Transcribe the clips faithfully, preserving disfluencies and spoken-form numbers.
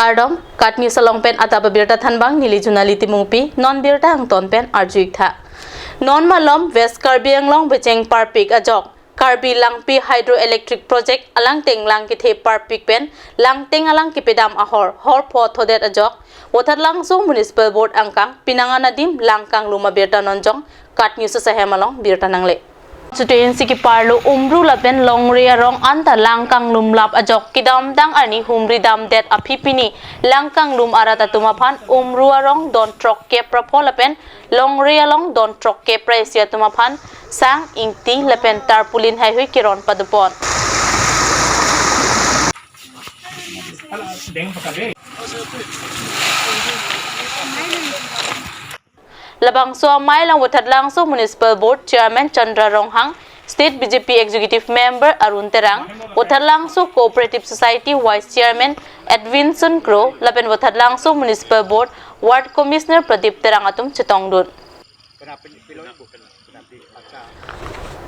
Kardom, KAT News along pen adap abirta thanbang neli Junali Timungpi, non birta angton pen arju-ik tha. Non malom West Karbi Anglong becheng parpik ajok Karbi Langpi Hydroelectric Project alangteng lang kethe parpik pen langteng alang kepedam ahor, hor pho thodet ajok Voithalangso Municipal Board angkang penang an adim lang kanglum abirta non jong KAT News asahem along birta nangle. Constituency keparlo Umru lapen Longri arong anta lang kanglum lap ajok kedamtang arni humri damdet aphi pini lang kanglum arat atum aphan Umru arong don throkkep ra pho lapen Longri along don throkkep ra isi atum aphan sang, ingti lapen tarpaulin haihui keron padopon. Labangso amei along Voithalangso Municipal Board Chairman Chandra Ronghang, State B J P Executive Member Arun Terang, Voithalangso Cooperative Society Vice Chairman Edwinson Kro lapen Voithalangso Municipal Board Ward Commissioner Pradip Terang atum chetongdun.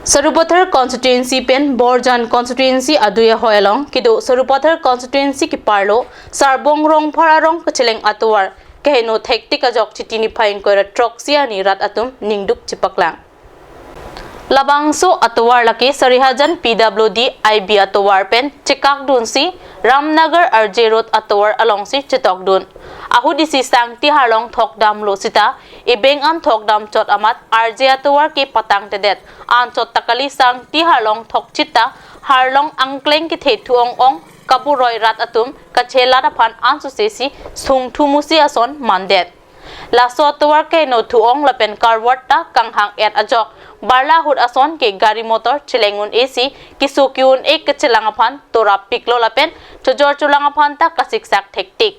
Sarupathar constituency pen Borjan constituency adui ahoi along kedo Sarupathar constituency keparlo Sarbong Rongphar arong kacheleng atovar keheno thektik ajok Chiti niphai ingkoi ra throksi arni rat atum ningduk chepaklang. Labangso atovar lake Sarihajan P W D I B atovar pen chekakdunsi Ramnagar R J Road atovar alongsi chetokdun. Ahut isi sangti harlong thokdamlo sita, ebeng an thokdam chot amat R J atovar ke patangtedet. Anchot ta kali sangti harlong thokchit ta harlong angkleng kethe thu-ong-ong kaboroi rat atum kachelat aphan ansose si sungthu musi ason mandet. Laso atovar keheno thu-ong lapen karvard ta kanghang-et ajok barla ahut ason ke gari motor cheleng un-e si keso ke-un-e kachelang aphan torap piklo lapen chojor cholang aphan ta kasiksak thektik.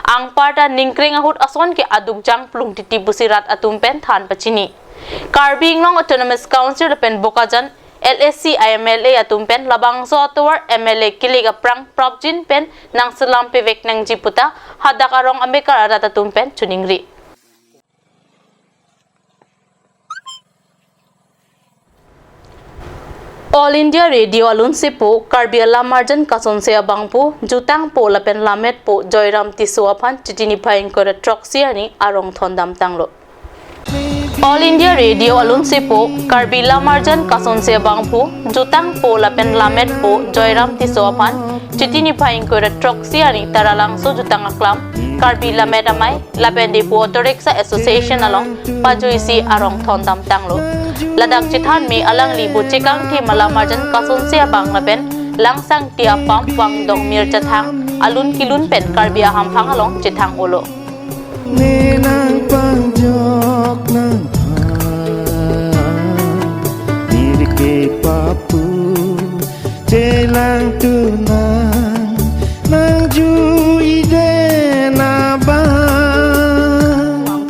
Anparta ningkreng ahut ason ke aduk jang plung titi pusi rat atum pen than pachini. Karbi Anglong Autonomous Council lapen Bokajan L A C I M L A atum pen labangso atovar M L A kilik aphrang prapjin pen nangselam pevek nangji puta hadak arong amekar arat atum pen choningri. All India Radio alun sepo Karbi alamarjan kasonse abangpo jutangpo lapen lametpo Joyram Tisso aphan Chiti niphai ingkoi ra throksi arni arong thondam tanglo. All India Radio alun sepo Karbi alamarjan kasonse abangpo jutangpo lapen lametpo Joyram Tisso aphan Chiti niphai ingkoi ra throksi arni Taralangso jutang aklam Karbi Lammet Amei lapen Diphu Auto Rickshaw Association along pajuisi arong thondam tanglo. Ladak chethan me alangli bo chekangthim alamarjan kasonse abang lapen lang sangti apam vangdong mir chathang alun kelun pen Karbi ahamphang along chethang-olo. Ne nangpangjok nangphan, nirke papu, chelang tunang, nangju-i den abang.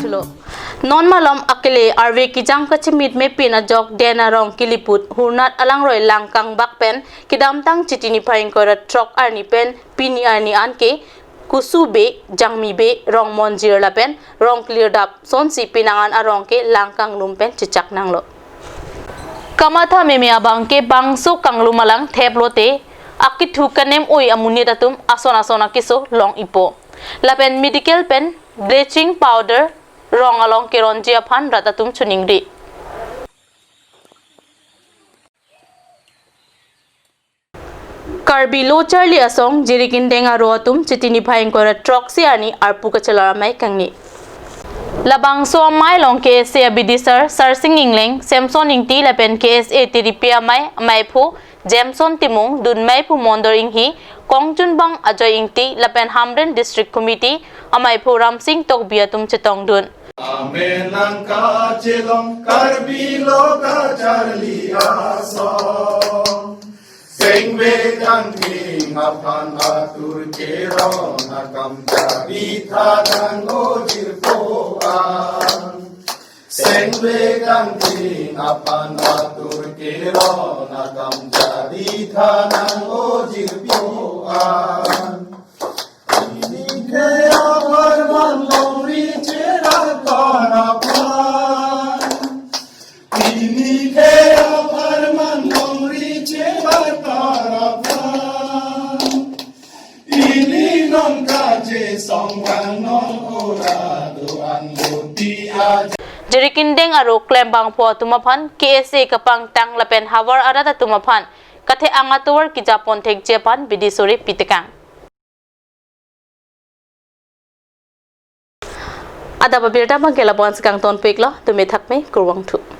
Thulo. Non malom akele arve kejang kachimit mepin ajok den arong keliput hurnat alangroi lang kangbak pen kedamtang Chiti niphai ingkoi ra throk arni pen pini arni anke Kusu Bey, Jangmi Bey, Rong Monjir lapen Rong Klirdap sonsi penang an arong ke lang kanglum pen chechak nanglo. Kamatha meme abang ke bangso kanglum alang theplote akethu kanem oi amonit atum ason ason akeso long-ipo. Lapen medical pen bleaching powder rong along keronji aphan rat atum choningri. Karbi Lo Charli Asong Jirik Indeng aro atum Chiti niphai ingkoi ra throksi arni arpu kachelar amei kangni. Labangso amei along K S A abidisar Sarsing Ingleng, Samson Ingti lapen K S A tiripi amei, ameiphu Jameson Timung, dunmeiphu Mondor Inghi, kongchunbang Ajoy Ingti lapen Hamren District Committee ameiphu Ramsing Tokbi atum chetongdun. Amen nangkachelong Karbi Lo Charli Asong. Sengve kangthing aphan atur keron akam jadi thanang ojirpo an. Sengve kangthing aphan atur keron akam jadi thanang ojirpo an. Pini ke apharman longri chebar aphan. Pini ke apharman longri chebar aphan. Ili non kache Jirikindeng aro klembangpo atum aphan, K S A kapangtang lapen havar arat atum aphan kathe-ang atovar kejapon thekji aphan bidi suri pitekang. Adap abirta abangke labonsi kangtonpiklo, tumi thakme kurvangthu.